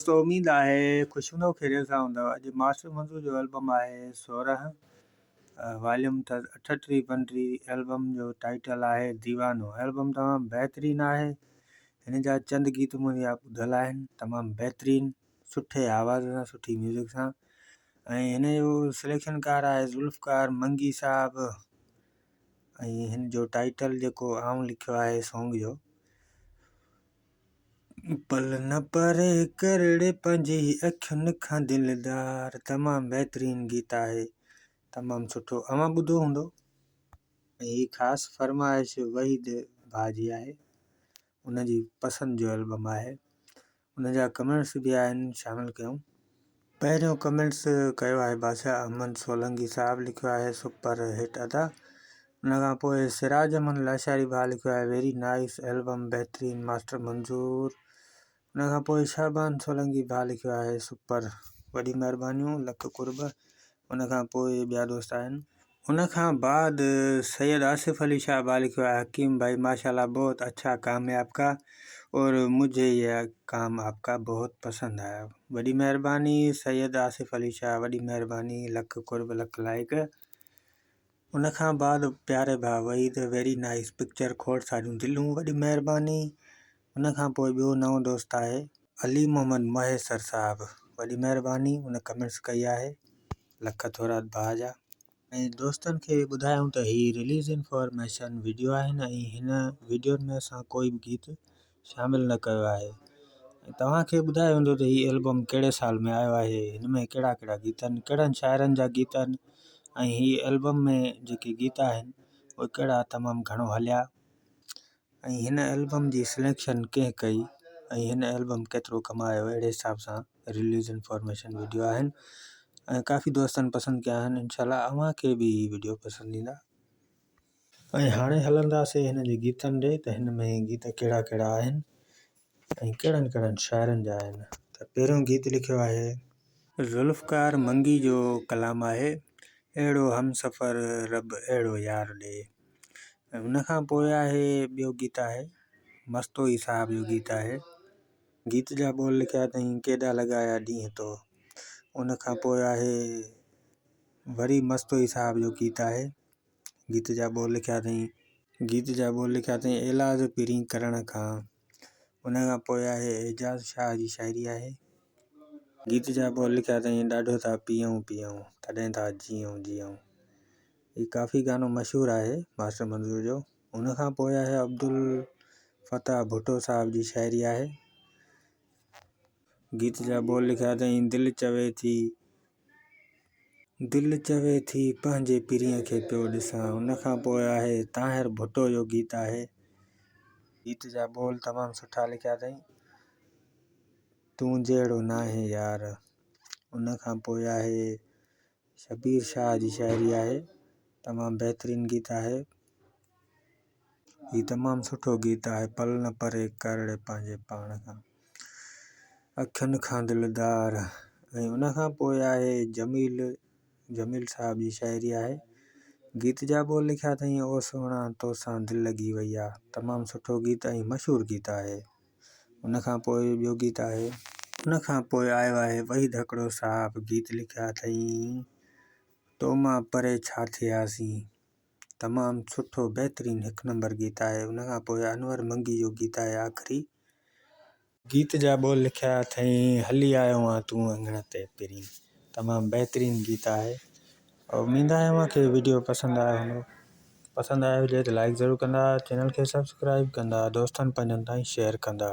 دوستو اميد آهي خوش هوندؤ خيريت سان هوندؤ اڄ ماسٽر منظور جو البم آهي 16 واليوم اٿس 38 35 البم جو ٽائيٽل آهي ديوانو البم تمام بهترين آهي هن جا چند گيت منهنجا ٻڌل آهن تمام بهترين سٺي آواز سان سٺي ميوزڪ سان ۽ هن جو سليڪشن ڪار آهي ذوالفقار منگي صاحب ۽ هن جو ٽائيٽل جيڪو آئون لکيو آهي سونگ جو پل نه پري ڪرڙي پنهنجي اکين کان دلدار تمام بهترين گيت آهي تمام سٺو اوهان ٻڌو هوندو ۽ هي خاص فرمائش وحيد ڀاء جي آهي ان جي پسند جو البم آهي ان جا ڪمينٽس به آهن شامل ڪيون. پهريون ڪمينٽس ڪيو آهي بادشاهه احمد سولنگي صاحب لکيو آهي سپر هٽ ادا ان کان پوء سراج احمد لاشاري ڀاء لکيو آهي ويري نائس البم بهترين ماسٽر منظور ان کان پوء شعبان سولنگي ڀاء لکيو آهي سپر وڏي مهربانيون لک قرب ان کان پوء ٻيا دوست آهن. ان کان بعد سيد آصف علي شاھ ڀاء لکيو آهي حڪيم ڀائي ماشاءالله بهت اڇا ڪام هي آپ ڪا اور مجهي يه ڪام آپ ڪا بهت پسند آيا وڏي مهرباني سيد آصف علي شاھ وڏي مهرباني لک قرب لک لائق ان کان بعد پياري ڀاء وحيد ويري نائيس پڪچر کوڙ ساريون دلون وڏي مهرباني ان کان پوء ٻيو نئون دوست آهي علي محمد مهيسر صاحب وڏي مهرباني ان ڪمينٽس ڪئي آهي لک ٿورا ڀاء جا. ۽ دوستن کي ٻڌايائون ته هي رليز انفارميشن وڊيو آهن ۽ هن وڊيون ۾ اسان ڪوئي به گيت شامل نه ڪيو آهي ۽ توهان کي ٻڌايو ويندو ته هي البم ڪهڙي سال ۾ آيو آهي هن ۾ ڪهڙا ڪهڙا گيت آهن ڪهڙن شاعرن جا گيت آهن ۽ هي البم ۾ جيڪي گيت آهن اهي ڪهڙا تمام گهڻو هليا ۽ هن البم جي سليڪشن ڪنهن ڪئي ۽ هن البم ڪيترو ڪمايو اهڙي حساب سان رليز انفارميشن وڊيو آهن ۽ ڪافي دوستن پسند ڪيا آهن انشاء الله اوهان کي به هي وڊيو پسند ايندا. ۽ هاڻي هلنداسين هن جي گيتن ڏي ته هن ۾ گيت ڪهڙا ڪهڙا آهن ۽ ڪهڙن ڪهڙن شاعرن جا آهن ته پهريون گيت لکيو آهي. ذوالفقار منگي جو ڪلام آهي اهڙو همسفر رب اهڙو يار ڏي. ۽ ان کان پوء آهي ٻيو گيت آهي مستوئي صاحب جو گيت آهي گيت جا ٻول لکيا اٿئين ڪيڏا لڳايا ڏينهن تو ان کان پوء آهي وري مستوئي صاحب جو گيت آهي گيت جا ٻول لکيا اٿئين گيت جا ٻول لکيا اٿئين ايلاز پرين ڪرڻ کان ان کان پوء آهي اعجاز شاهه جي شاعري آهي گيت جا ٻول لکيا اٿئين ڏاڍو ٿا پيئون پيئون تڏهن ٿا جيئون جيئون هي ڪافي گانو مشهور آهي ماسٽر منظور جو. ان کان پوء آهي عبدالفتاح ڀٽو صاحب جي شاعري آهي. گيت جا ٻول لکيا اٿائين دل چوي ٿي دل چوي ٿي پنهنجي پرينء کي پيو ڏسان. ان کان پوء آهي طاهر ڀٽو جو گيت آهي. گيت جا ٻول تمام سٺا لکيا اٿائين تون جهڙو ناهي يار. ان کان پوء آهي شبير شاهه جي شاعري آهي تمام بهترين گيت آهي هي تمام سٺو گيت آهي پل نه پري ڪرڙي پنهنجي پاڻ کان اکين کان دلدار ۽ ان کان پوء آهي جميل جميل صاحب جي شاعري آهي گيت جا ٻول لکيا اٿئي او سهڻا توسان دل لڳي وئي آ تمام سٺو گيت ۽ مشهور گيت آهي ان کان پوء ٻيو گيت آهي. ان کان پوء آيو آهي وحيد هڪڙو صاحب گيت لکيا اٿئي تو مان پري ڇا ٿياسين تمام سٺو بهترين هڪ نمبر گيت آهي ان کان پوء انور منگي جو گيت آهي آخري گيت جا ٻول لکيا اٿئي هلي آيو آن تون اڱڻ تي پرين تمام بهترين گيت آهي اميد آهي اوهان کي وڊيو پسند آيو هوندو پسند آيو هجي ته لائڪ ضرور ڪندا چينل کي سبسڪرائب ڪندا دوستن پنهنجن تائين شيئر ڪندا.